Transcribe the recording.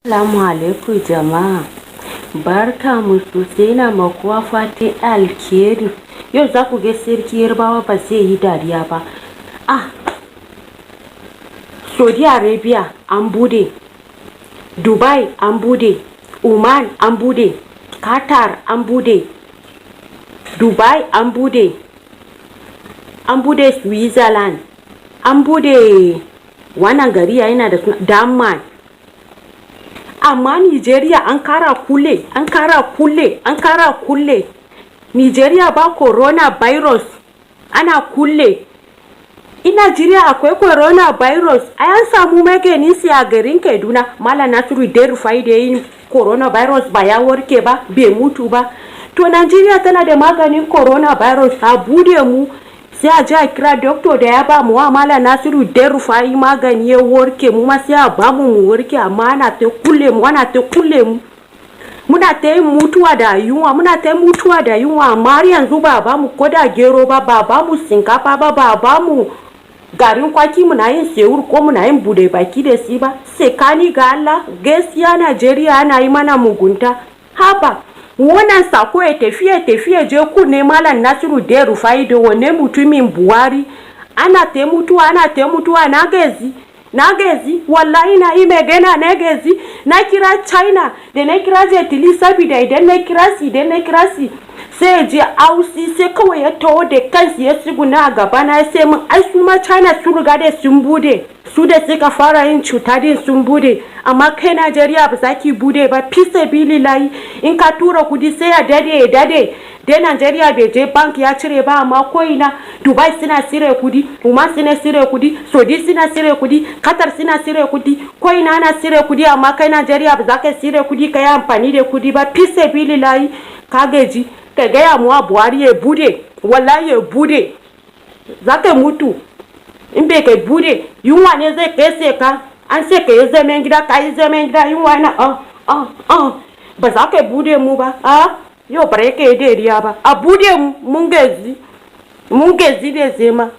Assalamu alaikum jama'a. Barka mu sosai, na makuwa fatan alheri. Yau za ku ga sarki Yarbawa ba zai yi dariya ba. Ah, Saudi Arabia an bude, Dubai an bude, Oman an bude, Qatar an bude, Dubai an bude, an bude Switzerland, an bude wannan gari yana da suna Denmark. Amma Nigeria an kara kulle, an kara kulle, an kara kulle. Nigeria ba coronavirus, ana kulle. In Nigeria akwai coronavirus, ai an samu maganin shi a garin Kaduna. Malam Nasiru El Rufai da yin coronavirus ba ya warke ba, bai mutu ba. To, Nigeria tana da maganin coronavirus, a bude mu, sai a je a kira doctor da ya ba mu wa Malam Nasiru El Rufai magani ya warke, mu ma sai a ba mu mu warke. Amma ana ta kulle mu, ana ta kulle mu. Muna ta yin mutuwa da yunwa, muna ta yin mutuwa da yunwa, amma har yanzu ba ba mu koda gero ba, ba ba mu shinkafa ba, ba ba mu garin kwaki muna yin sahur ko muna yin bude baki da shi ba. Tsakani ga Allah, gaskiya Najeriya ana yi mana mugunta. Haba, wannan sako ya tafi, ya tafi, ya je kunne Malam Nasiru El Rufai da wane mutumin Buhari. Ana ta mutuwa, ana ta mutuwa. Na gaji, na gaji wallahi. Na yi magana, na gaji. Na kira China da na kira Jet Li, saboda idan na kira shi, idan na kira shi sai ya je ausi, sai kawai ya taho da kansu ya tsuguna a gaba na, sai mun ai su ma China sun riga da sun bude, su da suka fara yin cuta din sun bude, amma kai Najeriya ba za ki bude ba. Fi sabilillahi, in ka tura kudi sai ya dade, ya dade dai, Najeriya bai je bank ya cire ba. Amma ko ina, Dubai suna cire kudi, Oman suna cire kudi, Saudi suna cire kudi, Qatar suna cire kudi, ko ina ana cire kudi, amma kai Najeriya ba za ka cire kudi ka yi amfani da kudi ba. Fi sabilillahi, ka gaji. Ka gaya mu wa Buhari ya bude, wallahi ya bude. Za ka mutu in bai kai bude. Yunwa ne zai kai ka. An ce ka yi zaman gida, ka yi zaman gida, yunwa na ah ah ah. Ba za ka bude mu ba. Ah, yau bare ka yi dariya ba. A bude mu, mun gaji, mun gaji da zema.